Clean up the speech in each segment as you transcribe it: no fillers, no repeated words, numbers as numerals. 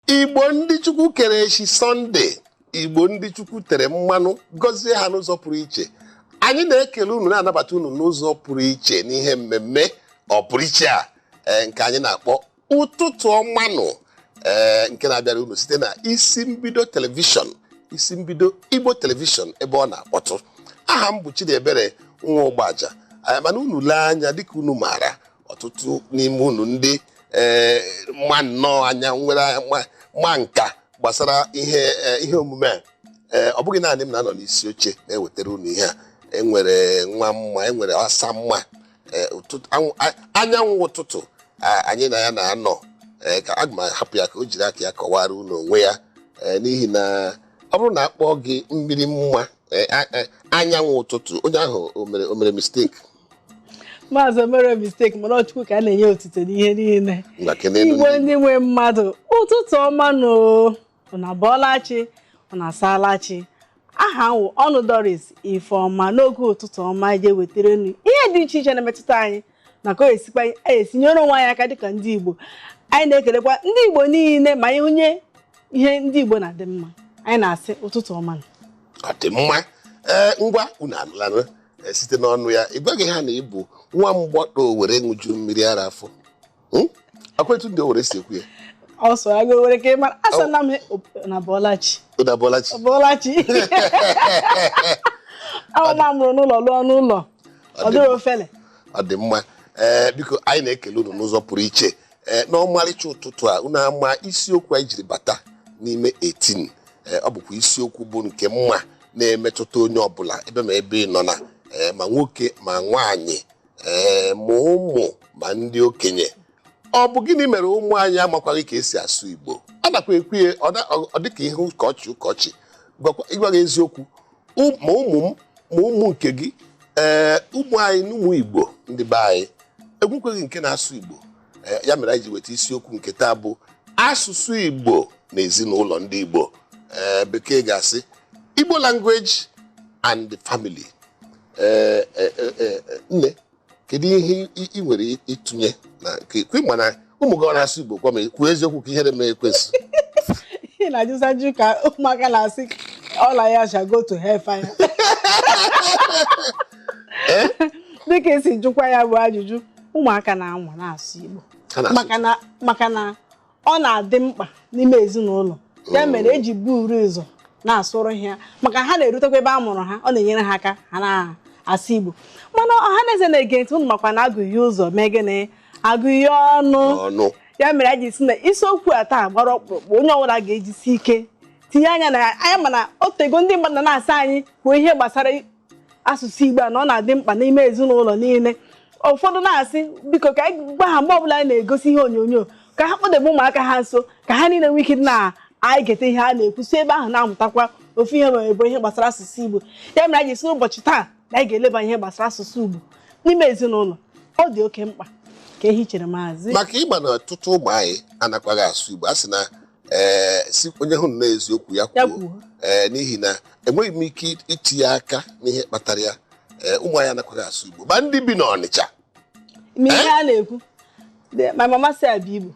Igbo ndị Chukwu kere echi Sọnde, Igbo ndị Chukwu tere mmanụ, gọzie ha n'ụzọ pụrụ iche. Anyị na-ekele unu, na-anabata unu n'ụzọ pụrụ iche n'ihe mmemme ọpụrụiche a, nke anyị na-akpọ Ụtụtụ Ọmanụ, nke na-abịara unu site na Isi Mbido Telivishọn, Isi Mbido Igbo Telivishọn, ebe ọ na-akpọtụ. Aha m bụ Chidiebere nwa Ụgbaja. Mana unu lee anya, dịka unu maara, ọtụtụ n'ime unu ndị ma nnọọ anya nwere ma nka gbasara ihe omume a. Ọ bụghị naanị m na-anọ n'isi oche na-ewetara unu ihe a. Enwere nwa mma, enwere asa mma, anyanwụ ụtụtụ anyị na ya na-anọ. Ka aga m ahapụ ya ka o jiri aka ya kọwara unu onwe ya, n'ihi na ọ bụrụ na akpọọ gị mmiri mma, anyanwụ ụtụtụ, onye ahụ o mere mistake? Maazị, o mere mistake, mana Chukwu ka a na-enye otito n'ihe niile. Ngwa, kenenu. Igbo ndị nwe mmadụ, ụtụtụ ọma nụ. Unu abọọla chi? Unu asaala chi? Aha m wụ ọnụ Doris Ifeọma. N'oge Ụtụtụ Ọma je wetara unu ihe dị iche iche na-emetụta anyị na ka o esikwa anyị esinyere onwe anyị aka dịka ndị Igbo. Anyị na-ekelekwa ndị Igbo niile ma ihe onye ihe ndị Igbo na-adị mma. Anyị na-asị ụtụtụ ọma nụ. Ọ dị mma. Ee, ngwa, unu anụlanụ site n'ọnụ ya. Ị gwaghị ha na ị bụ nwa mgbọtọ Owere ṅụju mmiri ara afọ? Akwa etu ndị Owere si ekwu ya. Ọsọ ya were ka ị mara asa na m na bọọla chi. Unu abọọla chi? Bọọla chi. Ahụ m mụrụ n'ụlọ, lụọ n'ụlọ, ọ dịrị ofele. Ọ dị mma. Ee, biko, anyị na-ekele unu n'ụzọ pụrụ iche n'ọmarịcha ụtụtụ a. Unu ama isiokwu anyị jiri bata n'ime 18. Ee, ọ bụkwa isiokwu bụ nke mma na-emetụta onye ọbụla, ebe ma ebe ị nọ na ma nwoke ma nwaanyị, ee, ma ụmụ ma ndị okenye. Ọ bụ gịnị mere ụmụ anyị amakwaghị ka esi asụ Igbo? A nakwa ekwu ya, ọ dịka ihe ụkọchị ụkọchị. Ịgwa gị eziokwu, ma ụmụ m ma ụmụ nke gị, ee, ụmụ anyị na ụmụ Igbo ndị be anyị enwekweghị nke na-asụ Igbo. Ee, ya mere anyị ji weta isiokwu nke taa bụ asụsụ Igbo na ezinụlọ ndị Igbo. Ee, bekee ga-asị Igbo language and the family. Ee, nne, kedu ihe ị nwere ịtụnye na nke kwe ma na ụmụ gị ọ na-asụ Igbo? Gwa m, kwuo eziokwu ka ihere mee ekwensụ. Ị na-ajụsa ajụ ka ụmụaka na-asị all liars shall go to hellfire. Dịka esi jụkwa ya bụ ajụjụ, ụmụaka na-anwa na-asụ Igbo. Ha na-asụ. Maka na ọ na-adị mkpa n'ime ezinụlọ. Ya mere eji buru ụzọ na-asụrụ ha, maka ha na-erutekwa ebe a mụrụ ha, ọ na-enyere ha aka ha na-asụ Igbo. Mana ọha na eze na-ege ntị, unu makwa na agụghị ụzọ mee gịnị? Agụghị ọnụ. Ọnụ. Ya mere anyị ji si na isiokwu a taa gbara ọkpụrụkpụ, onye ọbụla ga-ejisi ike tinye anya na anya. Mana otego ndị mmadụ na-asị anyị kwuo ihe gbasara asụsụ Igbo a, na ọ na-adị mkpa n'ime ezinụlọ niile. Ụfọdụ na-asị, biko, ka anyị gwa ha mgbe ọbụla anyị na-egosi ihe onyonyo, ka ha kpọdebe ụmụaka ha nso, ka ha niile nwee ike ịdị na-egete ihe a na-ekwu, si ebe ahụ na-amụtakwa ofu ihe ma ọ bụ ihe gbasara asụsụ Igbo. Ya mere anyị ji si n'ụbọchị taa na anyị ga-eleba ihe gbasara asụsụ Igbo n'ime ezinụlọ. Ọ dị oke mkpa. Ka ihe i chere, maazị? Maka ịgba na ọtụtụ ụmụ anyị anakwaghị asụ Igbo, a sị na ee, si onye hụ na eziokwu ya ya kwuo. Kwuo. Ee, n'ihi na enweghị m ike itinye aka n'ihe kpatara ya, ee, ụmụ anyị anakwaghị asụ Igbo, ma ndị bi n'Ọnịcha. Ma ihe a na-ekwu, my mama say I be Igbo.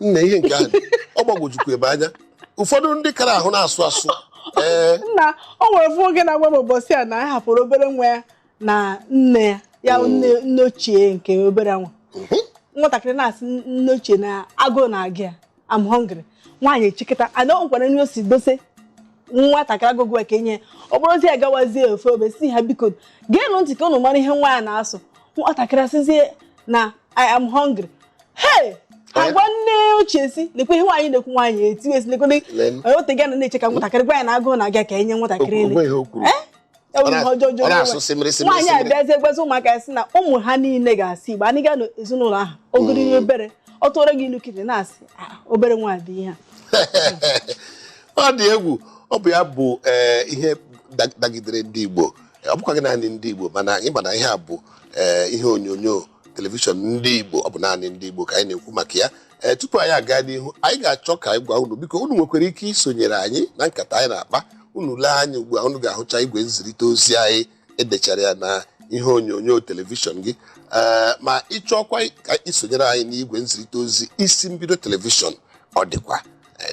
Nna, ihe nke ahụ ọ gbagwojukwu ebe anya. Ụfọdụ ndị kara ahụ na-asụ asụ, ee. Nna, o nwere ofu nwoke na-agwa m ụbọchị a na ya hapụrụ obere nwa ya na nne ya, ya nne nne ochie nke obere nwa. Nwatakịrị na-asị nne ochie na agụụ na-agụ ya, "I'm hungry." Nwaanyị echikọta ada, o nkwara nri o si dose nwatakịrị agụgụ ya ka enye ya. Ọ bụrụzie ya gawazie ofe obe, si ha, "Biko, geenụ ntị ka unu mara ihe nwa ya na-asụ." Nwatakịrị asịzie na "I am hungry." Hey, ha gwa nne ochie si, "Lekwa ihe nwaanyị na-ekwu." Nwaanyị etiwe si, "Lekwa." Len. Otega na na-eche ka nwatakịrị gwa ya na agụụ na-aga, ka enye nwatakịrị nri. Onwe ihe o kwuru. Ya bụ ihe ọjọọ. Ọ na-asụ sịmịrị sịmịrị. Nwaanyị Sịmịrị. abịazie gwazi ụmụaka ya sị na ụmụ ha niile ga-asị Igbo. Anyị gaa n'ezinụlọ ahụ, ogiri obere ọ tụọrọ gị ilu kịtị na-asị, "Ah, obere nwa dị ihe a." Ọ dị egwu. Ọ bụ ya bụ, ee, ihe dagidere ndị Igbo. Ọ bụkwaghị naanị ndị Igbo, mana anyị mana ihe a bụ, ee, ihe onyonyo telivishọn ndị Igbo. Ọ bụ naanị ndị Igbo ka anyị na-ekwu maka ya. Ee, tupu anyị aga n'ihu, anyị ga-achọ ka anyị gwa unu, biko, unu nwekwara ike isonyere anyị na nkata anyị na-akpa. Unu lee anya ugbu a, unu ga-ahụcha igwe nzirịta ozi anyị edechara ya na ihe onyonyo telivishọn gị. Ee, ma ịchọkwa ka isonyere anyị n'igwe nzirịta ozi Isi Mbido Telivishọn, ọ dịkwa.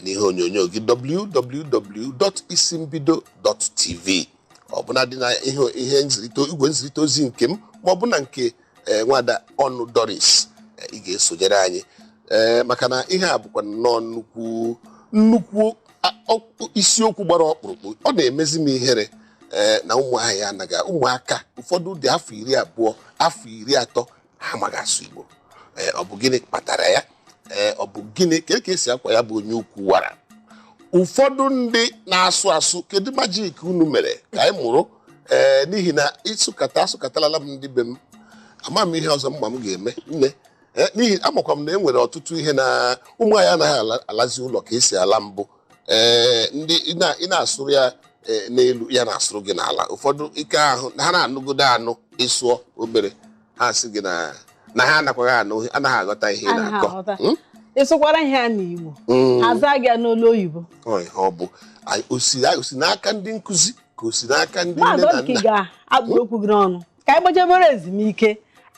n'ihe onyonyo gị, www.isimbido.tv, ọbụna dị na ihe nzirịta igwe nzirịta ozi nke m, ma ọ bụ na nke nwada Ọnụ Doris. Ị ga-esonyere anyị, maka na ihe a bụkwa nnọọ nnukwu nnukwu isiokwu gbara ọkpụrụkpụ. Ọ na-emezi m ihere na ụmụ ahịa ya anaghị, ụmụaka ụfọdụ dị afọ 20, afọ 30, ha amaghị asụ Igbo. Ọ bụ gịnị kpatara ya? Ọ bụ gịnị ka esi akwa ya bụ onye ukwu wara? Ụfọdụ ndị na-asụ asụ, kedu magic unu mere ka anyị mụrụ? N'ihi na ịsụkata asụkatalala m ndị be m, ama m ihe ọzọ mma m ga-eme nne. N'ihi amakwa m na e nwere ọtụtụ ihe na ụmụ anyị anaghị alazi ụlọ ka esi ala mbụ. Ndị ị na-asụrụ ya n'elu, ya na-asụrụ gị n'ala. Ụfọdụ ike ahụ ha na-anụgodo anụ, ịsụọ obere, ha sị gị na ha anakwaghị anụ, anaghị aghọta ihe ị Anaghị na-akọ. aghọta. Ịsụkwara ihe a n'Igbo, aza gị ya n'olu oyibo. Ọ ihe ọ bụ o si n'aka ndị nkụzi ka o si n'aka ndị nne Maazị na Ọdịka, ị nna. ga-akpụ okwu gị n'ọnụ ka anyị gbajebere ezumike.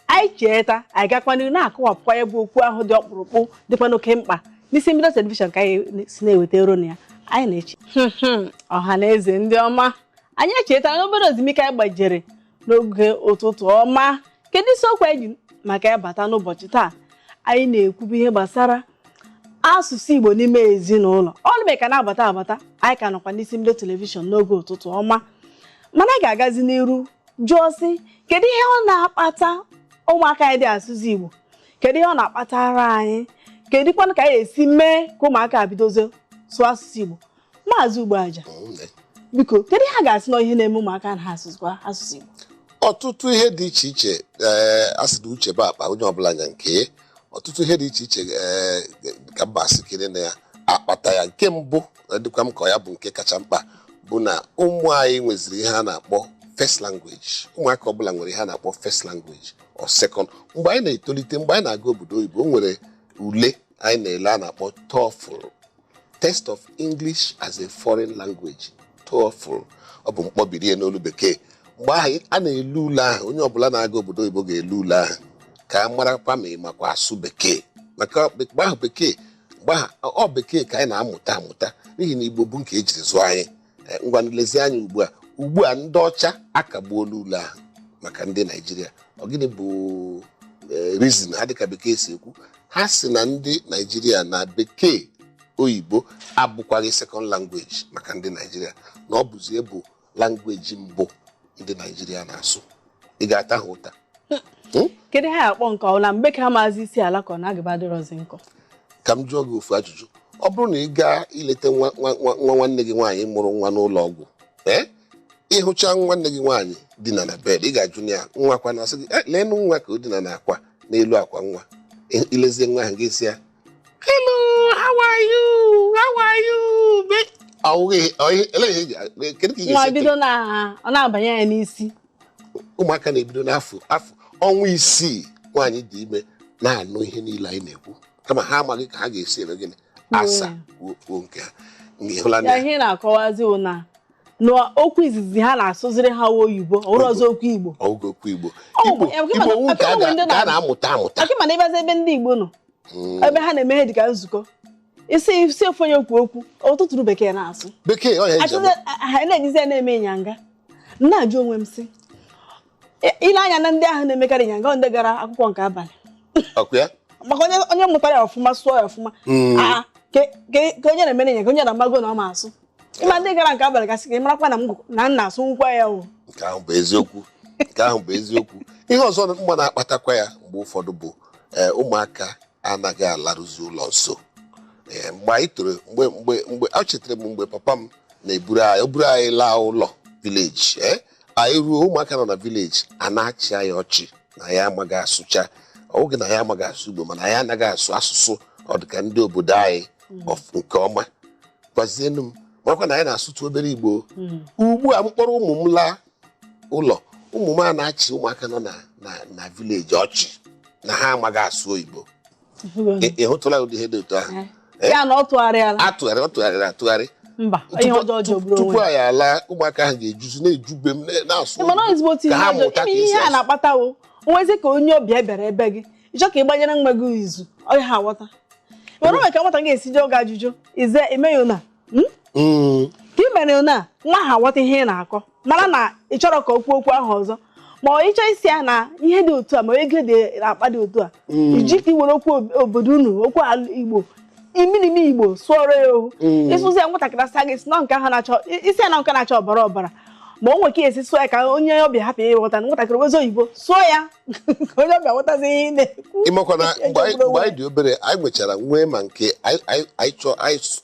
Anyị cheta, anyị gakwa n'ihu na-akọwapụkwa ya bụ okwu ahụ dị ọkpụrụkpụ, dịkwa n'oke mkpa n'isi mbido television ka anyị si na-eweta ero na ya. Anyị na-eche ọha na eze ndị ọma. Anyị echetara n'obere ezumike anyị gbajere n'oge ụtụtụ ọma. Kedu isiokwu anyị ji maka ya bata n'ụbọchị taa? Anyị na-ekwubu ihe gbasara asụsụ Igbo n'ime ezinụlọ. Ọ na ka na-abata abata, anyị ka nọkwa n'isi mbido television n'oge ụtụtụ ọma, mana anyị ga-agazi n'iru jụọ sị, kedu ihe ọ na-akpata ụmụaka anyị dị asụsụ Igbo? Kedu ihe ọ na-akpatara anyị? Kedu kwanụ ka anyị esi mee ka ụmụaka bidozie sụọ asụsụ Igbo? Maazị Ugboaja, biko, kedu ihe a ga-asị na ihe na-eme ụmụaka na ha asụsụkwa asụsụ Igbo? Ọtụtụ ihe dị iche iche. Asị na uche bụ akpa, onye ọbụla anya nke ya. Ọtụtụ ihe dị iche iche ka mba asị kiri na ya akpata ya. Nke mbụ, dịkwa m ka ya bụ nke kacha mkpa, bụ na ụmụ anyị nweziri ihe a na-akpọ first language. Ụmụaka ọbụla nwere ihe a na-akpọ first language or second. Mgbe anyị na-etolite, mgbe anyị na-aga obodo oyibo, o nwere ule anyị na-ele a na-akpọ TOEFL, Test of English as a Foreign Language, TOEFL. Ọ bụ mkpọbiri n'olu bekee. Mgbe ahụ a na-ele ule ahụ, onye ọbụla na-aga obodo oyibo ga-ele ule ahụ ka a marakwa ma ị makwa asụ bekee, maka mgbe ahụ bekee, mgbe ahụ ọ bekee ka anyị na-amụta amụta, n'ihi na Igbo bụ nke ejiri zụọ anyị. Ngwa, lezie anya ugbu a. Ugbu a ndị ọcha akagbuola ule ahụ maka ndị Naijiria. Ọ gịnị bụ reason ha? Dịka bekee si ekwu, ha si na ndị Naijiria na bekee oyibo abụkwaghị second language maka ndị Naijiria, na ọ bụzi bụ language mbụ ndị Naijiria na-asụ. Ị ga-ata ha ụta? Kedu ihe a akpọ nke ọbụla mgbe ka maazị isi ala ka ọ na-agaba adịrọzi nkọ? Ka m jụọ gị ofu ajụjụ. Ọ bụrụ na ị gaa ileta nwa nwa nwa nwanne gị nwaanyị mụrụ nwa n'ụlọ ọgwụ, ee, ịhụcha nwanne gị nwaanyị dina na bed, ị ga-ajụ ya nwa kwa na asị gị, "Leenụ nwa ka o dina na akwa n'elu akwa nwa." Ilezie nwa ahụ, gị sị ya, "Hello, how are you? How are you?" Ọ bụghị elee ihe kedu ka ị Nwa ga-esi bido na ọ na-abanye ya n'isi. Ụmụaka na-ebido n'afọ afọ ọnwa 6 nwaanyị dị ime na-anụ ihe niile anyị na-ekwu, kama ha amaghị ka ha ga-esi eme gịnị, asa kwuo kwuo nke ha. Ịhụla Ya ya? ihe ị na-akọwazi bụ na n'okwu izizi ha na-asụziri ha wa oyibo, ọ bụrụ ọzọ okwu Igbo. Ọgụgụ okwu Igbo. Ọ Igbo ya, Igbo wu nke a maka ndị ka a na-amụta amụta. Maka mana ịbazi ebe ndị Igbo nọ, ebe ha na-eme ihe dịka nzukọ, isi isi ofu onye kwu okwu, ụtụtụrụ bekee na-asụ. Bekee ọ ya eji Ha na-ejizi ya na-eme ịnyanga. M na-ajụ onwe m sị, ile anya na ndị ahụ na-emekarị ịnyanga, ọ ndị gara akwụkwọ nke abalị? Ọkụ ya. Maka onye mụtara ya ọfụma, sụọ ya ọfụma, ka onye na-emere ịnyanga, onye na-amago na ọ ma asụ. Ịma ndị gara nke abalị gasị ka ị marakwa na m na m na-asụ nkwa ya o. Nke ahụ bụ eziokwu, nke ahụ bụ eziokwu. Ihe ọzọ mgba na-akpatakwa ya mgbe ụfọdụ bụ ụmụaka anaghị alarụzi ụlọ nso. Mgbe anyị toro, mgbe a chetara m mgbe papa m na-eburu anyị, o buru anyị laa ụlọ village, anyị ruo, ụmụaka nọ na village a na-achị anyị ọchị na ya amaghị asụcha. Ọ bụghị na ya amaghị asụ Igbo, mana ya anaghị asụ asụsụ ọ dịka ndị obodo anyị nke ọma. Gwazienụ m, marakwa na anyị na-asụtụ obere Igbo. Ugbu a mkpọrọ ụmụ m laa ụlọ, ụmụ m a na-achị ụmụaka nọ na village ọchị na ha amaghị asụ oyibo. Ị hụtụla ụdị ihe dị otu ahụ? Ya na ọ tụgharịala. Atụgharị, ọ tụgharịrị atụgharị. Mba, ihe ọjọọ jọgburu Tupu onwe ya. anyị ala, ụmụaka ahụ ga-ejuzi na-ejube m na-asụ Mana ọ ezigbo ka ihe ha ọjọọ mụta ka ime esi ihe a asụ. na-akpata o onwezi ka onye ọbịa bịara ebe gị, ịchọ ka ị gbanyere nwa gị izu ọ ha aghọta. Mana o nwere ka nwata ga-esi jụọ gị ajụjụ, ize eme ya na ka ị mere na nwa ahụ aghọta ihe ị na-akọ, mara na ị chọrọ ka o kwuo okwu ahụ ọzọ, ma ọ ịchọ isi ya na ihe dị otu a, ma ego dị n'akpa dị otu a, iji ka i were okwu obodo unu, okwu ala Igbo, iminimi Igbo sụọrọ ya ohu. Ịsụzi ya, nwatakịrị asa gị si na nke ahụ na-achọ isi ya na nke na-acha ọbara ọbara, ma o nwere ka esi sụọ ya ka onye ọbịa hapụ ịghọta. Nwatakịrị wezi oyibo sụọ ya ka onye ọbịa ghọtazi ihe ị na-ekwu. Ịmakwa na mgbe anyị Ejegburu mgbe onwe anyị dị obere, anyị nwechara nwee ma nke anyị chọọ,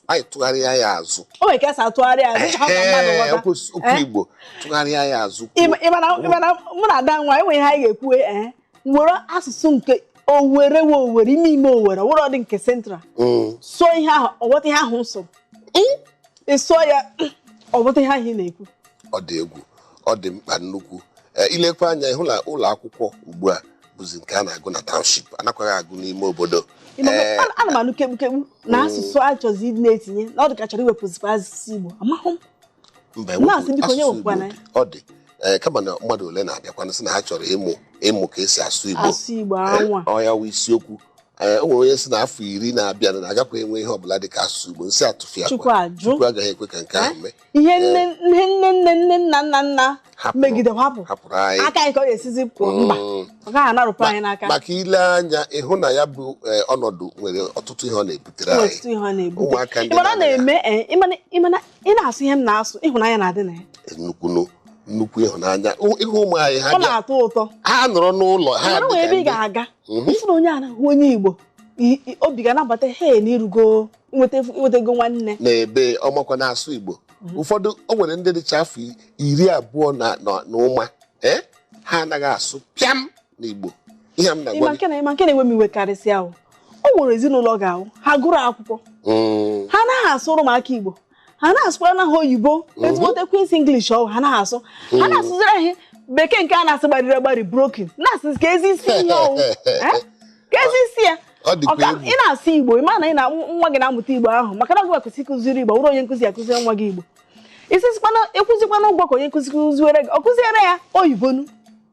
anyị tụgharịa ya azụ. O nwere ka esi atụgharị azụ ịchọ ka mmadụ Ee, ghọta. okwu Eh? Igbo, tụgharịa ya azụ. Ịma na mụ na ada nwa enwe ihe anyị ga-ekwu, ee, were asụsụ nke Owere we Owere ime ime Owere were ọ dị nke central sụọ ihe ahụ, ọghọta ihe ahụ nsọ. Ị sụọ ya, ọghọta ihe ahụ ị na-ekwu. Ọ dị egwu, ọ dị mkpa nnukwu. Ee, ilekwa anya ịhụ na ụlọ akwụkwọ ugbu a bụzi nke a na-agụ na township, anakwaghị agụ n'ime obodo. Ịma, Ee. ana m anụ kekpukekpu na asụsụ achọzi ịdị na-etinye na ọ dị ka chọrọ iwepụzikwa asụsụ Igbo, amahụ m. Mba, Na-asị ewepụ biko, onye asụsụ wepụkwana Igbo dị. Ọ dị, ee, kama na mmadụ ole na-abịakwanụ sị na ha chọrọ ịmụ ka esi asụ Igbo. Asụ Igbo anwa. Ọ ya wụ isiokwu. Ee, o nwere onye sị na afọ 10 na-abịa na agakwa enwe ihe ọbụla dị ka asụsụ Igbo. Nsị atụfịa. Chukwu ajụ. Chukwu agaghị ekwe ka nke ahụ mee. Ihe nne nne nne nne nne nna nna nna megide hapụ hapụrụ anyị. Aka anyị ka ọ ga-esizi pụọ, mba, ọ gaghị anarụpụ anyị n'aka. Maka ile anya ịhụ na ya bụ ọnọdụ nwere ọtụtụ ihe ọ na-ebutere Nwere anyị. ọtụtụ ihe ọ na-ebute. Ụmụaka ndị Ịmana ọ na-anaghị na-eme, ịmana ị na-asụ ihe m na-asụ, ịhụnanya na-adị na ya. Nnukwu nnukwu ịhụnanya, ịhụ ụmụ anyị ha Ọ bịa na-atọ ụtọ. Ha nọrọ n'ụlọ ha Mana dị nwere ka ebe ị ndị ga-aga ịfụ na onye a na-ahụ onye Igbo, obi ga-anabata he na irugo inwetago nwanne. Na-ebe ọmakwa na-asụ Igbo ụfọdụ, o nwere ndị dịcha afọ 20 na ụma, ee, ha anaghị asụ pịam n'Igbo ihe m Ịma na-agwa gị. nke na ịma nke na-enwe m iwe karịsịa ahụ, o nwere ezinụlọ ga-ahụ ha gụrụ akwụkwọ, ha anaghị asụrụ ụmụaka Igbo, ha na-asụkwara na ha oyibo, ezigbote Queen's English ọ ha naghị asụ, ha na-asụziri ihe bekee nke a na-asụ gbariri agbari, broken, na-asụ ka ezi isi ihe ọwụ. Eh? Ka ezi isi ya. Ọ dịkwa Ọka egwu. Ị na-asụ Igbo, ị ma na ị na nwa gị na-amụta Igbo ahụ, maka na ọ gị kwesịrị ịkụziri Igbo, ọ bụrụ onye nkụzi akụziri nwa gị Igbo. Isi sikwana ịkwụzikwana ụgwọ ka onye nkụzi kụziere gị, ọ kụziere ya oyibo nu.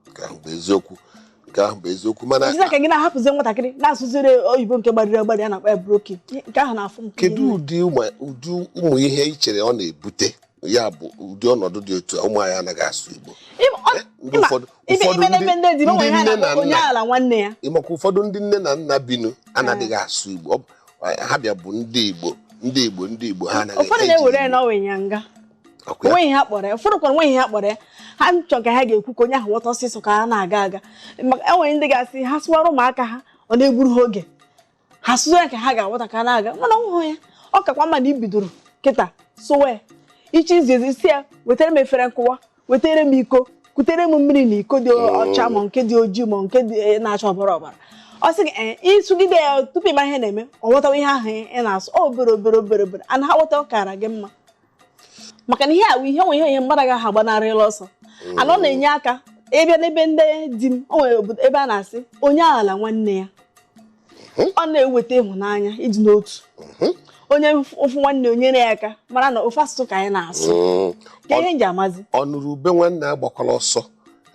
Nke ahụ bụ eziokwu, nke ahụ bụ eziokwu, mana Jizi aka gị na-ahapụzi nwatakịrị na-asụziri oyibo nke gbariri agbari a na-akpọ ya broken, nke ahụ na-afụ m. Kedu ụdị ụmụ ihe ị chere ọ na-ebute, ya bụ ụdị ọnọdụ dị otu a, ụmụ anyị anaghị asụ Igbo? Ndị ụfọdụ Ime n'ebe ndị dị ndị ihe a nne na na-akpọ onye nna ala nwanne ya. Ịmakwa ụfọdụ ndị nne na nna binu anaghị asụ Igbo. Ha bịa bụ ndị Igbo, ndị Igbo, ndị Igbo, ha anaghị Ụfọdụ ha na-ewere ejighị ya na ọ wee nyanga. Igbo. Ọkwa ya? Onweghị ihe ha kpọrọ ya. Ụfọdụ kwara nweghị ihe ha kpọrọ ya, ha chọ ka ha ga-ekwu ka onye ahụ ghọta ọsịsọ ka ha na-aga aga, maka enwere ndị ga-asị ha sụwara ụmụaka ha, ọ na-egburu ha oge, ha sụọ ya ka ha ga-aghọta ka ha na-aga. Mana ọhụụ ya, ọ kakwa mma na ibidoro kịta sụwa ya. Iche izi ezi si ya wetara m efere nkụwa, wetara m iko, kutere m mmiri na iko dị ọcha, ma nke dị ojii, ma nke dị na-acha ọbara ọbara. Ọ sị gị ee, ịsụgide ya tupu ịma ihe na-eme, ọ ghọtawa ihe ahụ ị na-asụ. Ọ obere obere obere obere ana ha ghọta, ọ kara gị mma, maka na ihe a bụ ihe nwe ihe mmadụ agaghị agbanarịla ọsọ. Ana ọ na-enye aka ịbịa n'ebe ndị di m, o nwere obodo ebe a na-asị onye ala nwanne ya, ọ na-eweta ịhụnanya, ịdị n'otu, onye ofu nwanne onye ya aka mara na ofu asụsụ ka anyị na-asụ. Ka ihe nji amazi. Ọ nụrụ ube nwanne agbakwala ọsọ.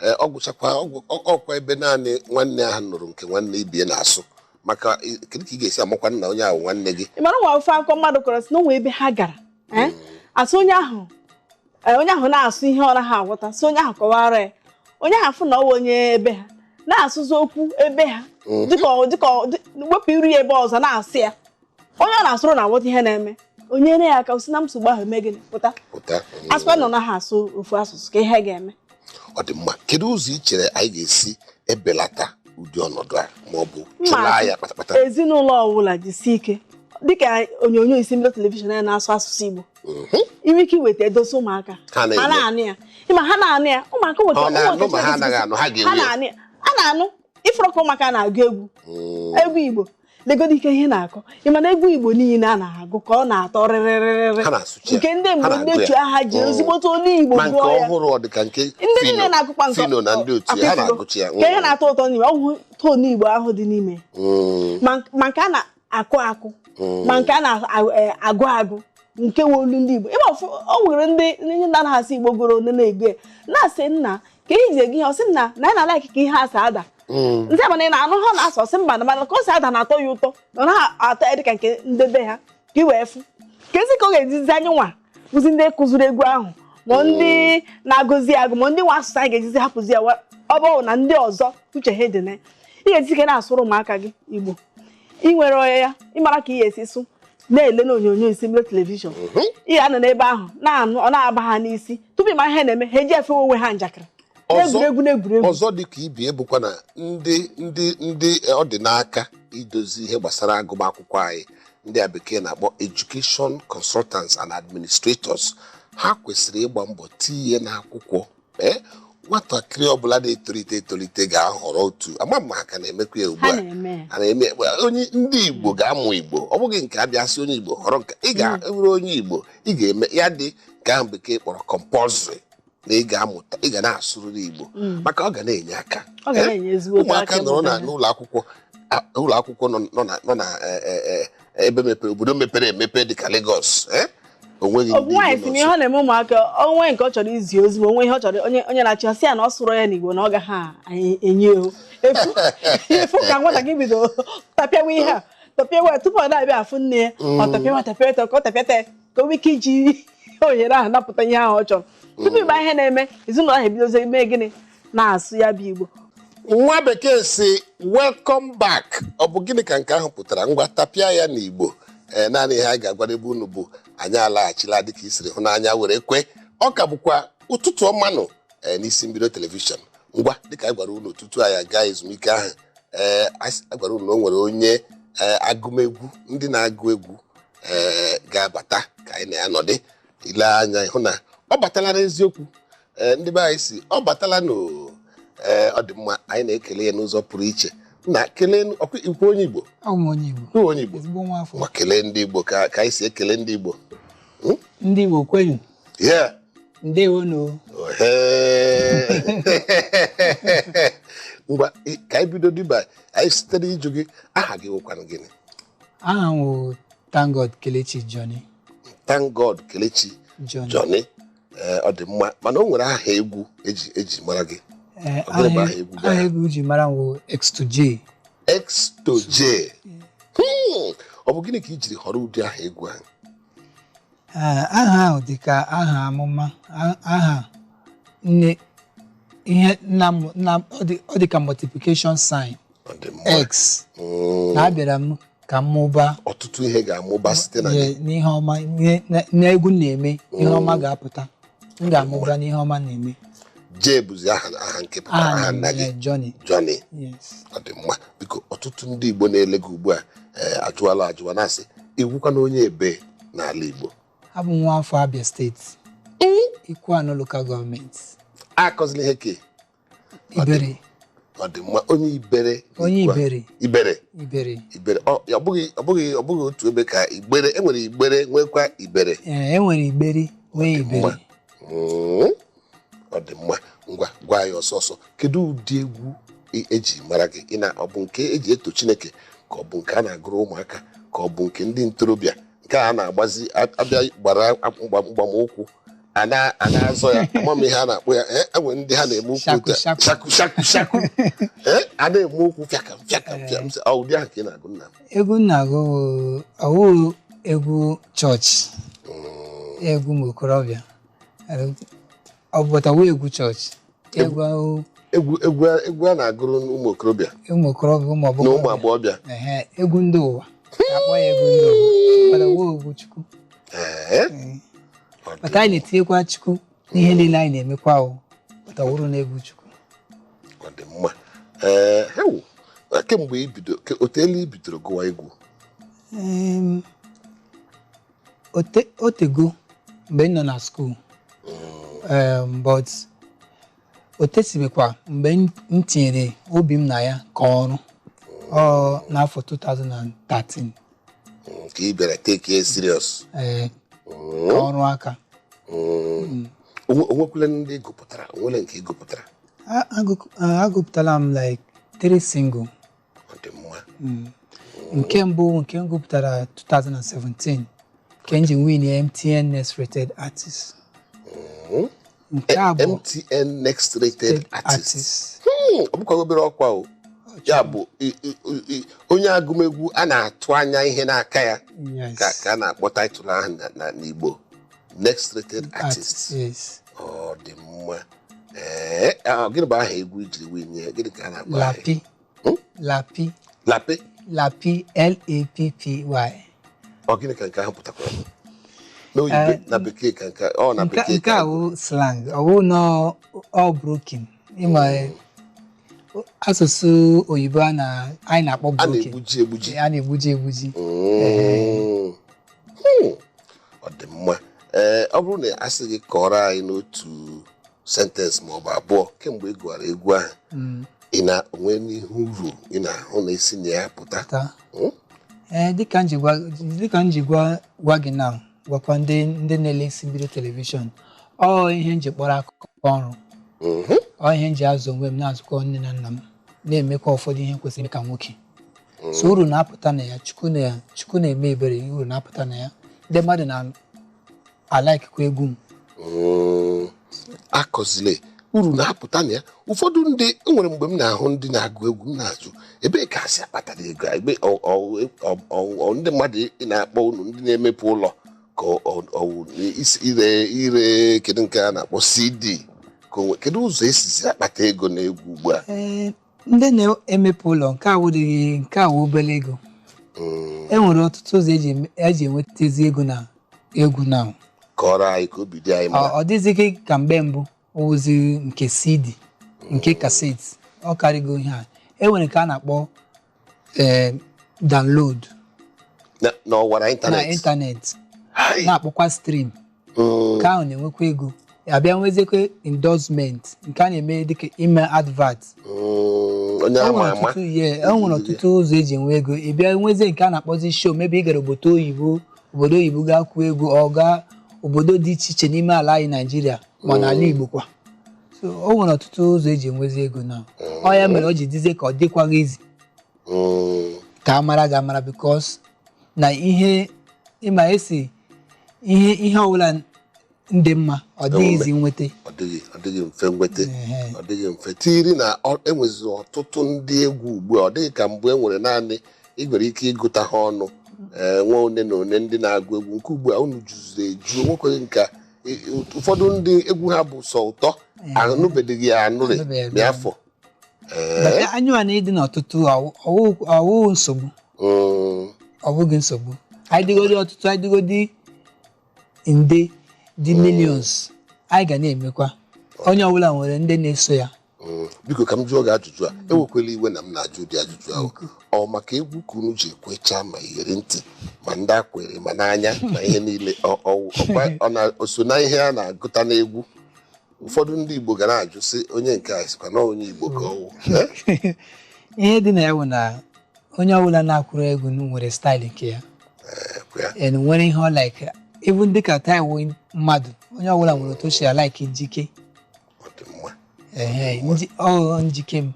Ee, ọ gwụchakwa ọkwa ebe naanị nwanne ahụ nụrụ nke nwanne ibie na-asụ, maka kedu ka ị ga-esi amakwa nna onye ahụ nwanne gị? Ị mara nwa ofe akụkọ mmadụ kọrọ sị na o nwee ebe ha gara, eh, asụ onye ahụ, onye ahụ na-asụ ihe ọ naghị aghọta, sị onye ahụ kọwara ya. Onye ahụ afụ na ọ wụ onye ebe ha na-asụzi okwu ebe ha, dịka wepụ iru ya ebe ọzọ na-asụ ya, onye ọ na-asụrụ na-aghọta ihe na-eme, onye nyere ya aka o si na nsogbu ahụ eme gịnị pụta. Pụta. Asụkwa nọ naghị asụ ofu asụsụ, ka ihe ga-eme. Ọ dị mma. Kedu ụzọ ị chere anyị ga-esi ebelata ụdị ọnọdụ a, ma ọ bụ Mma chụlaa ya kpatakpata? Ezinụlọ ọbụla jisie ike, dịka onyonyo isi mbido television ya na-asụ asụsụ Igbo, inwe ike iweta edosa ụmụaka. Ha na-eme. Ha na-anụ ya. Ịma ha na-anụ ya, ụmụaka nweta Ha na-anụ ụmụaka ma ha anaghị anụ, ha ga-ewe ha ya. na-anụ ya, a na-anụ ifụrụ ka ụmụaka na-agụ egwu, egwu Igbo. Legodo ike ihe na-akọ. Ịma na egwu Igbo niile a na-agụ ka ọ na-atọ rịrịrịrị. Ha na-asụchi ya. Nke ndị Ha mgbe ndị na-agụ otu ya. agha ji ezigbote olu Igbo Ma nke gụọ ya. ọhụrụ, ọ dị ka nke Ndị niile Fino na-agụkwa nke Fino na ndị otu ya, ha Akwa na-agụchi ya. Ka ihe na-atọ ụtọ n'ime ọhụụ tone Igbo ahụ dị n'ime, ma nke a na-akụ akụ, ma nke a na-agụ agụ, nke nwe olu ndị Igbo. Ịma o nwere ndị na-anaghị asụ Igbo gụrụ one na-ego ya, na-asị nna ka ihe ji ego ihe, ọ sị nna na ya na-alaiki ka ihe a si ada. Ndị ama na ị na-anụ ha na-asụ, ọsị mba, na mana ka o si ada na-atọ ya ụtọ, na ọ naghị atọ ya dịka nke ndebe ha. Ka ị wee fụ ka ezi ka ọ ga-ejizi anyị nwa bụzi ndị kụziri egwu ahụ, ma ndị na-agụzi agụ, ma ndị nwe asụsụ anyị ga-ejizi hapụzi ya. Ọ bụrụ na ndị ọzọ uche ha dị na ya, ị ga-eji ike na-asụrụ ụmụaka gị Igbo. Ị nwere onye ya ịmara ka ị ga-esi sụ, na-ele n'onyonyo isi mbido television, ị ga-anọ n'ebe ahụ na-anụ, ọ na-aba ha n'isi. Tupu ịma ihe na-eme, ha eji efewe onwe ha njakịrị n'egwuregwu n'egwuregwu. Ọzọ dị ka ibie bụkwa na ndị ọ dị n'aka idozi ihe gbasara agụmakwụkwọ anyị, ndị a bekee na-akpọ education consultants and administrators, ha kwesịrị ịgba mbọ tinye n'akwụkwọ. Ee, nwatakịrị ọbụla na-etolite etolite ga-ahọrọ otu ama m ha ka na-emekwa ya ugbu Ha a. na-eme ya. A na-eme. Onye ndị Igbo ga-amụ Igbo, ọ bụghị nke abịasị onye Igbo họrọ nke ị ga-ewere. Onye Igbo, ị ga-eme ya dị nke ahụ bekee kpọrọ compulsory, na ị ga-amụta, ị ga na-asụrịrị Igbo, maka ọ ga na-enye aka. Ọ ga na-enye ezigbo Ụmụaka aka nọrọ na ịmụta ihe. n'ụlọ akwụkwọ, ụlọ akwụkwọ nọ na ebe mepere, obodo mepere emepe dịka Lagos, o nweghị Ọ ndị nwaanyị Igbo si nọ na ihe nso. ọ na-eme ụmụaka, onwe nke ọ chọrọ izi ozi, ma onwe ihe ọ chọrọ onye na-achị, ọsị ya na ọ sụrụ ya n'Igbo na ọ gaghị enye o efu efu. Ka nwatakịrị bido tapịawa ihe a, tapịawa ya, tupu ọ na-abịa afụ nne ya, ọ tapịawa, tapịawa, ka ọ tapịata ya, ka o nwee ike iji ohere ahụ napụta ihe ahụ ọ chọrọ. Tupu ịgba ihe na-eme, ezinụlọ ahụ ebidozie mee gịnị? Na-asụ ya bụ Igbo. Nwa bekee si "Welcome back", ọ bụ gịnị ka nke ahụ pụtara? Ngwa, tapịa ya n'Igbo. Ee, naanị ihe anyị ga-agwadebe unu bụ anyị alaghachila dịka i siri hụ n'anya were kwe. Ọ ka bụkwa ụtụtụ ọmanụ, ee, n'isi mbido television. Ngwa, dịka anyị gwara unu tutu anyị aga ezumike ahụ, ee, anyị gwara unu na o nwere onye, ee, agụmegwu, ndị na-agụ egwu, ee, ga-abata ka anyị na ya nọdị ile anya ịhụ na ọ batala n'eziokwu. Ee, ndị be anyị si ọ batala n'o. Ee, ọ dị mma. Anyị na-ekele ya n'ụzọ pụrụ iche na kelee ọkwa ikwu onye Igbo. Abụ m onye Igbo. Ikwu onye Igbo. Ezigbo nwa afọ. Ma kelee ndị Igbo ka anyị si ekele ndị Igbo. Ndị Igbo kwenu. Ndewonu. Ohe. Ngwa, ka anyị bido dịba anyị sitere ịjụ gị, aha gị wụkwanụ gịnị? Aha m wụ Thank God Kelechi Johnny. Thank God Kelechi Johnny. Johnny. Ee, ọ dị mma. Mana o nwere aha egwu eji mara gị. Ee, Ọ gịnị bụ aha aha egwu gị aha ahụ? egwu ji mara m wụ X to J. X to J. Ọ bụ gịnị ka i jiri họrọ ụdị aha egwu ahụ? Ee, aha ahụ dị ka aha amụma, aha nne ihe nna m nna m. Ọ dị ka multiplication sign. Ọ dị mma. X na abịara m ka m mụbaa. Ọtụtụ ihe ga-amụba site na gị. N'ihe ọma, n'egwu m na-eme, ihe ọma ga-apụta, m ga-amụba n'ihe ọma na-eme. J bụzi aha nke pụtara aha aha nna gị. Johnny. Johnny. Yes. Ọ dị mma. Biko, ọtụtụ ndị Igbo na-ele gị ugbu a, ee, ajụwala ajụwa na-asị iwukwa na onye ebe n'ala Igbo? Abụ m nwa afọ Abia Steeti, Ikwuano Local Government. Akọzila ihe ke. Ibere. Ọ dị mma. Onye Ibere. Onye Ikwu a. Ibere. Ibere. Ibere. Ibere. Ọ bụghị otu ebe ka Igbere enwere? Igbere nwekwa Ibere. Ee, e nwere Igbere nwee Ọ dị mma. Ibere. Ọ dị mma. Ngwa, gwa anyị ọsọ ọsọ, kedu ụdị egwu eji mara gị? Ị na ọ bụ nke eji eto Chineke, ka ọ bụ nke a na-agụrụ ụmụaka, ka ọ bụ nke ndị ntorobịa, nke a na-agbazi abịa gbara mgbamụkwụ a na-azọ ya, ama m ihe a na-akpọ ya. Ee, enwere ndị ha na-eme ụkwụ Shaku, otu a. Shaku. Shaku shaku shaku. Ee, a na-eme ụkwụ fịakam fịakam fịam. Sị, ọ ụdị ahụ ka ị na-agụ, nna m? Egwu m na-agụ bụ ọwụ egwu chọọchị, egwu ụmụ okorobịa. Ọ bụta ọwụ egwu chọọchị, egwu Egwu a na-agụrụ ụmụ okorobịa. Ụmụ okorobịa, ụmụ na ụmụ agbọghọbịa. Agbọghọbịa. Ehe, egwu ndị ụwa, akpọ ya egwu ndị ụwa, mana ọwụ egwu Chukwu. Ee. Ee. Ọ dị Maka anyị na-etinyekwa Chukwu n'ihe niile anyị na-emekwa o, pụta wụrụ na egwu Chukwu. Ọ dị mma. Ee, hewu, kemgbe ibido oteela i bidoro gụwa egwu? Otego mgbe m nọ na school, but o tesibekwa mgbe m tinyere obi m na ya ka ọrụ ọ n'afọ 2013. Ka ị bịara take it serious. Ee, ka ọrụ aka. Onwekwule ndị ị gụpụtara? Onwere nke ị gụpụtara? Agụpụtala m like three single. Ọ dị mma. Nke mbụ nke m gụpụtara 2017, nke m ji win MTN Next Rated Artist. Nke abụọ MTN Next Rated Artist. Artist. Ọ bụkwa obere ọkwa o. Ya bụ onye agụmegwu a na-atụ anya ihe n'aka ya Yes. ka a na-akpọ title ahụ n'Igbo, next rated artist. Artist, yes. Ọ dị mma. Ee, gịnị bụ aha egwu ijiri win ya? Gịnị ka a na-akpọ aha? Lapi. Hmm? Lapi. Lapi. Lapi, Lappy. Ọ gịnị ka nke ahụ pụtakwara n'oyibo, na bekee ka nke ọ na Nke bekee nke a wụ slang, ọ wụ na ọ broken. Ịma asụsụ oyibo a na anyị na-akpọ a broken. Na-egbuji egbuji. A na-egbuji egbuji. Ọ dị mma. Ee, ọ bụrụ na a sị gị kọọrọ anyị n'otu sentence ma ọ bụ abụọ, kemgbe ị gụwara egwu ahụ, ị na-onwe n'ihe uru ị na-ahụ na esi na ya pụta? Taa. Mm? Ee, dịka m ji gwa gị na gwakwa ndị na-ele isi mbido television, ọ ihe m ji kpọrọ akụkọ ọrụ, ọ ihe m ji azụ onwe m, na-azụkọ nne na nna m, na-emekwa ụfọdụ ihe kwesịrị ime ka nwoke. So uru na-apụta na ya. Chukwu na-eme ebere, uru na-apụta na ya. Ndị mmadụ na-alaikikwa egwu m. Akọzile uru na-apụta na ya. Ụfọdụ ndị enwere mgbe m na-ahụ ndị na-agụ egwu, m na-ajụ ebee ka ha si akpatara ego a, ebe ọ ndị mmadụ ị na-akpọ unu, ndị na-emepe ụlọ, ka ọ wụ ire, kedu nke a na-akpọ CD, ka kedu ụzọ esizi akpata ego na egwu ugbu a? Ee, ndị na-emepe ụlọ, nke a wụdịghị nke a wụ obere ego. E nwere ọtụtụ ụzọ eji enwetazi ego na egwu na Kọrọ anyị ka obi dị anyị mma. Ọ dịzighị ka mgbe mbụ ozi nke CD, nke cassette, ọ karịgo ihe a. E nwere nke a na-akpọ download n'ọwara na ịntanetị. Ịntanetị. Hai! Na-akpọkwa stream. Nke ahụ na-enwekwa ego. Abịa nwezikwa endorsement, nke a na-eme dịka ime advert. Onye E ama nwere ama. ọtụtụ ihe, e nwere ọtụtụ ụzọ eji enwe ego. Ị bịa nwezie nke a na-akpọzi show, maybe ị gara obodo oyibo gaa kwuo egwu, ọ gaa obodo dị iche iche n'ime ala anyị Naijiria ma n'ala Igbo kwa. So o nwere ọtụtụ ụzọ eji enwezi ego na ọ ya mere o ji dizie ka ọ dịkwaghị izi ka a mara gị amara, because na ihe ịma esi ihe ọbụla ndị mma, ọ dịghị izi nweta. Ọ dịghị mfe nweta. Ehe. Ọ dịghị mfe tiri na enwezi ọtụtụ ndị egwu ugbu a. Ọ dịghị ka mbụ e nwere naanị ị nwere ike ịgụta ha ọnụ, ee, nwa one na one ndị na-agụ egwu. Nke ugbu a unu juziri eju, onwekweghị nka ụfọdụ ndị egwu ha bụ sọ ụtọ, anụbeghị ya anụrị. Anụbeghị ma ya. afọ. But anyị nwa na ịdị n'ọtụtụ ọwụ nsogbu. Ọ bụghị nsogbu. Anyị dịgodi ọtụtụ, anyị dịgodi nde dị millions, anyị ga na-emekwa. Onye ọbụla nwere ndị na-eso ya. Biko, ka m jụọ gị ajụjụ a. Ewekwela iwe na m na-ajụ ụdị ajụjụ ahụ. Ọ maka egwu ka unu ji ekwecha ma iyeri ntị, ma ndị akwere, ma n'anya, ma ihe niile, ọ na o so na ihe a na-agụta n'egwu? Ụfọdụ ndị Igbo ga na-ajụ sị, onye nke a sịkwa na onye Igbo ka ọ wụ? Eh? Ihe dị na ya bụ na onye ọbụla na-akwụrụ egwu nwere style nke ya. Ekwe ya. And nwere ihe ọ like. Even dịka taiwo mmadụ, onye ọbụla nwere otu o si alike njike. Ọ dị mma. Ehe, ọ njike m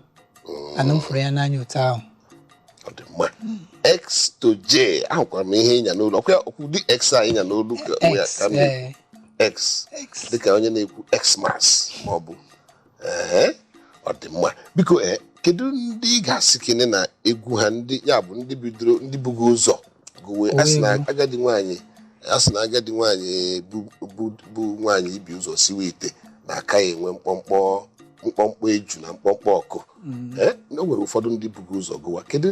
ana m fụrụ ya n'anya otu ahụ. Ọ dị mma. X to J, ahụkwara m ihe ịnya n'olu. Ọkwa ụdị X a ịnya n'olu ka ya X. ka m Ee. X. X. Dịka onye na-ekwu Xmas ma ọ bụ ee. Ọ dị mma. Biko, ee, kedu ndị ị ga-asị kene na egwu ha, ndị ya bụ ndị bidoro, ndị bugo ụzọ gụwe? A sị na Egwu. agadi nwaanyị, a sị na agadi nwaanyị bụ nwaanyị ibi ụzọ siwe ite na aka ya enwe mkpọmkpọ mkpọmkpọ eju na mkpọmkpọ ọkụ. Ee, o nwere ụfọdụ ndị bugo ụzọ gụwa. Kedu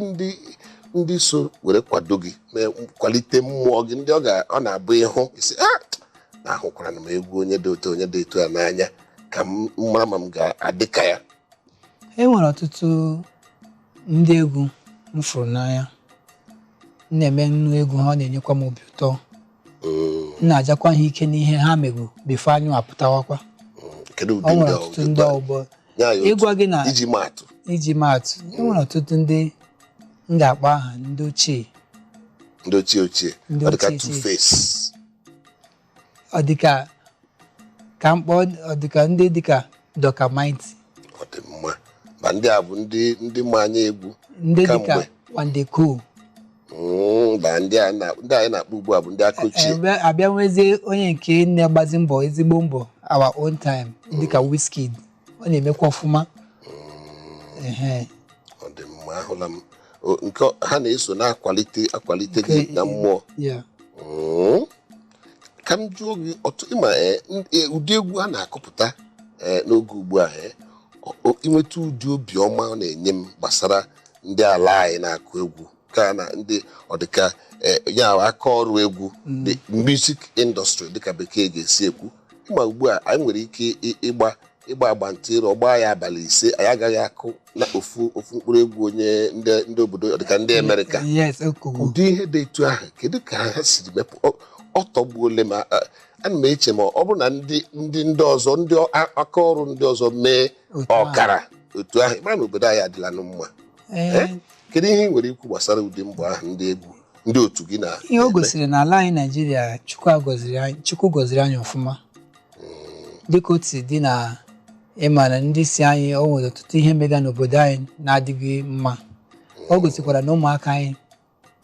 ndị so were kwado gị mee kwalite mmụọ gị, ndị ọ na-abụ ịhụ isi ah, na ahụkwara m egwu onye dị otu, onye dị etu a n'anya, ka m mara ma m ga-adị ka ya? E nwere ọtụtụ ndị egwu m fụrụ n'anya. M na-eme nnu egwu ha, ọ na-enyekwa m obi ụtọ. M na-ajakwa ha ike n'ihe ha mebu before anyị apụtawakwa. Kedu ụdị Ọ nwere ndị ọtụtụ ndị ọgbọ. Nye anyị otu. Ịgwa gị na Iji maatụ. Iji maatụ, e nwere ọtụtụ ndị m ga-akpọ aha, ndị ochie. Ndị ochie ochie. Ndị Ọ dịka ochie Two ochie. Face. Ọ dịka ka mkpọ, ọ dịka ndị dịka Dọka Mighty. Ọ dị mma. Ma ndị a bụ ndị ma anya egwu Ndị dịka kamgbe. Wande Coal. Ma ndị a ndị anyị na-akpọ ugbu a bụ ndị aka ochie. Ebe abịa nwezie onye nke na-agbazi mbọ, ezigbo mbọ, our own time, dịka Wizkid, ọ na-emekwa ọfụma. Ehe. Ọ dị mma. m, ahụla m. Nke ha na-eso na-akwalite akwalite gị na mmụọ. Yeah. Ka m jụọ gị ọtụ ịma ụdị egwu a na-akụpụta n'oge ugbu a, inweta ụdị obiọma ọ na-enye m gbasara ndị ala anyị na-akụ egwu ka na ndị ọdịka ya aka ọrụ egwu, the music industry dịka bekee ga-esi ekwu. Ịma ugbu a anyị nwere ike ịgba agbantịrọ gbaa ya abalị 5, anyị agaghị akụ na ofu ofu mkpụrụ egwu onye ndị obodo dịka ndị Amerịka. Yes, okogo. Ụdị ihe dị etu ahụ, kedu ka ha siri mepụ ọ tọgbuole ma ana m eche ma ọ bụrụ na ndị ọzọ, ndị aka ọrụ ndị ọzọ mee Otu ahụ. ọkara otu ahụ, ịmara na obodo anyị adịla nụ mma. Kedu ihe ị nwere ikwu gbasara ụdị mbọ ahụ ndị egwu ndị otu gị na Ihe o gosiri na ala anyị Naijiria, Chukwu gọziri anyị ọfụma, dịka otu dị na ịma na ndị si anyị, o nwere ọtụtụ ihe mega n'obodo anyị na-adịghị mma. O gosikwara na ụmụaka anyị,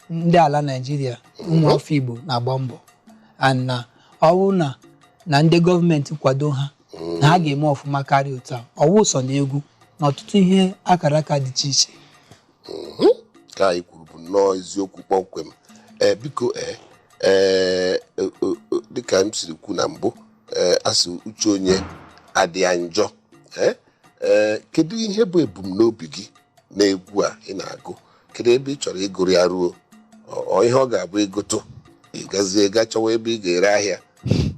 ndị ala Naijiria, ụmụafọ Igbo na-agba mbọ, and na ọ bụrụ na ndị gọọmenti kwado ha, na ha ga-eme ọfụma karịa otu a. Ọwụ sọ na egwu na ọtụtụ ihe akara aka dị iche iche. Ka anyị kwuru bụ nnọọ eziokwu kpọmkwem. Biko, ee ee dịka m siri kwu na mbụ, asị uche onye adịghị njọ. Ee kedu ihe bụ ebumnobi gị na egwu a ị na-agụ? Kedu ebe ị chọrọ ịgụrụ ya ruo? Ọ ihe ọ ga-abụ ịgụtụ, ị gazie ga chọwa ebe ị ga-ere ahịa,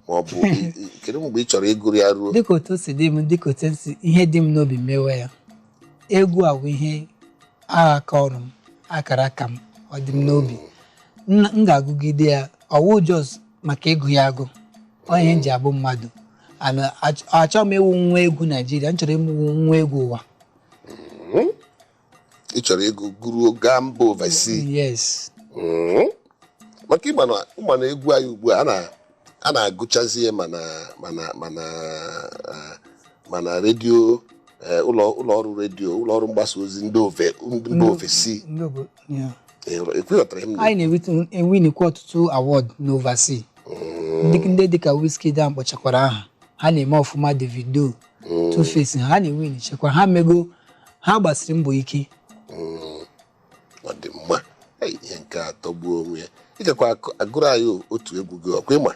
ma ọ bụ kedu mgbe ị chọrọ ịgụrụ ya ruo? Dịka otu o si dị m, dịka otu si ihe dị m n'obi mewe ya, egwu a bụ ihe aka ọrụ m, akara aka m, ọ dị m n'obi. M ga-agụgide ya. Ọwụ just maka ịgụ ya agụ, ọ ihe m ji abụ mmadụ. And achọghị m ịwụ nwa egwu Naijiria, m chọrọ ịmụ nwa egwu ụwa. Ị chọrọ ịgụ gụruo gaa mba overseas? Yes. Maka ịma na egwu anyị ugbu a a na-agụchazi ya mana redio, ụlọ ọrụ redio, ụlọ ọrụ mgbasa ozi ndị ndị mba ofesi. Ndị obodo, yeah. Ekwughọtara m? Anyị na-ewite ewinikwa ọtụtụ award n'overseas. Ndị dịka Wizkid a kpọchakwara aha, ha na-eme ọfụma, Davido, Two-Face, ha na-ewin chekwa ha mego, ha gbasiri mbọ ike. Ọ dị mma. Ei, ihe nke a tọgbuo onwe ya. Ị gakwa agụrụ anyị otu egwu gị, ọkwa ịma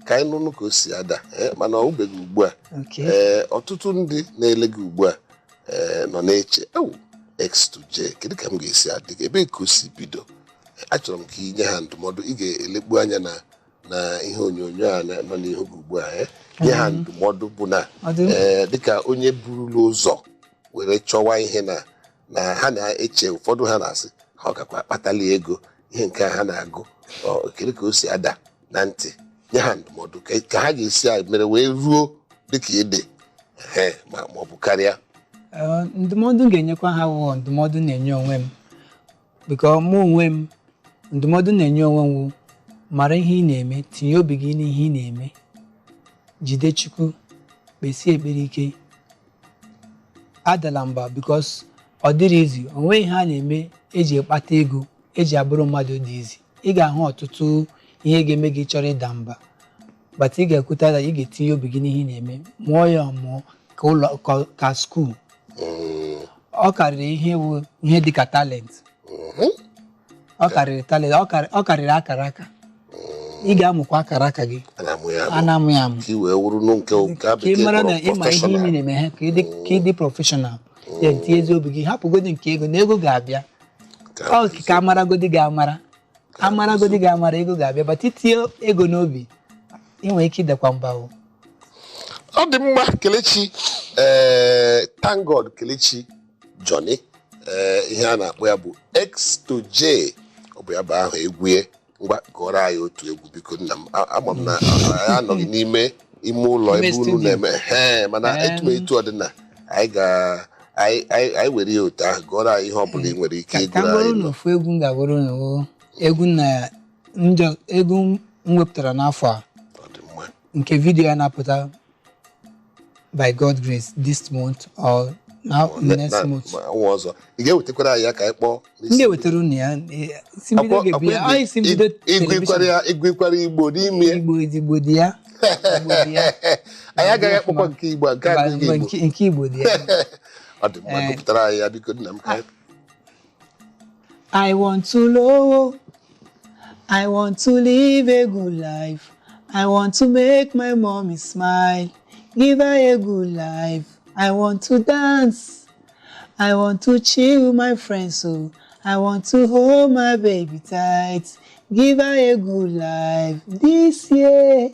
ka anyị nụnụ ka o si ada, mana ọ wụbeghị ugbu a. Okay. Ọtụtụ ndị na-ele gị ugbu a nọ na-eche, ewu, X to J, kedu ka m ga-esi adị gị, ebee ka o si bido? Achọrọ m ka ị nye ha ndụmọdụ. Ị ga-elekpu anya na ihe onyonyo a nọ n'ihu gị ugbu a, nye ha ndụmọdụ bụ na Ọ dị dịka onye burula ụzọ were chọwa ihe na ha na-eche, ụfọdụ ha na-asị ha ọ gakwa akpatali ego ihe nke a ha na-agụ, kedu ka o si ada na ntị? Nye ha ndụmọdụ ka ha ga-esi a mere wee ruo dịka ede ma ọ bụ karịa. Ndụmọdụ m ga-enyekwa ha wụ ndụmọdụ na-enye onwe m, biko mụ onwe m, ndụmọdụ na-enye onwe m wụ: mara ihe ị na-eme, tinye obi gị n'ihe ị na-eme, jide Chukwu, kpesie ekpere ike, adala mba, because ọ dịrị izi. O nweghị ihe a na-eme eji akpata ego eji abụrụ mmadụ dị izi. Ị ga-ahụ ọtụtụ ihe ga-eme gị chọrọ ịda mba, but ị ga-ekwuta na ị ga-etinye obi gị n'ihe ị na-eme, mụọ ya mụọ ka ụlọ ka school. Ọ karịrị ihe wụ ihe dịka talent, ọ karịrị talent, ọ karịrị akara aka. Ị ga-amụkwa akara aka gị. A na-amụ ya A amụ. na-amụ ya amụ. Ka ị wee wụrụ nụ nke nke a ka ị bekee mara na kpọrọ ịma ihe ị professional. na-eme ha, ka ị dị professional, then tinye ezi obi gị, hapụgodi nke ego na ego ga-abịa. Ka Ọ ka amaragodi gị amara, amaragodi gị amara, ego ga-abịa, but itinye ego n'obi, ị nwere ike ịdakwa mba o. Ọ dị mma. Kelechi, thank God, Kelechi Johnny, ihe a na-akpọ ya bụ X to J, ọ bụ ya bụ ahụ egwu ya. Ngwa, gụọrọ anyị otu egwu biko nna m. Ama m na anyị anọghị n'ime ime ụlọ Ime ebe unu studio. na-eme he, mana etu etu ọdịna anyị ga anyị were ya otu ahụ, gụọrọ anyị ihe ọbụla ị nwere ike Ka m ịgụrụ gụrụ anyị. unu ofu egwu m ga-agụrụ unu wụ egwu na njọ egwu m wepụtara n'afọ a, Ọ dị mma. nke vidiyo ya na-apụta by God grace this month or now next month. Ma ọnwa ọzọ ị ga-ewetakwara anyị ya ka anyị kpọọ M n'isi. ga-ewetara unu ya, isi mbido ga-ebu ya, ọ isi mbido Ịgụkwara television. ya, ịgụkwara Igbo n'ime ya. Igbo dị ya, Igbo dị ya. Anyị agaghị akpọkwa nke Igbo a, nke Mba, adịghị mba, Igbo. nke Igbo dị ya. Ọ dị mma. Gụpụtara anyị ya biko nna m ka anyị I want to lówó, I want to live a good life, I want to make my mommy smile, give her a good life. I want to dance, I want to chill with my friends, so I want to hold my baby tight, give her a good life this year.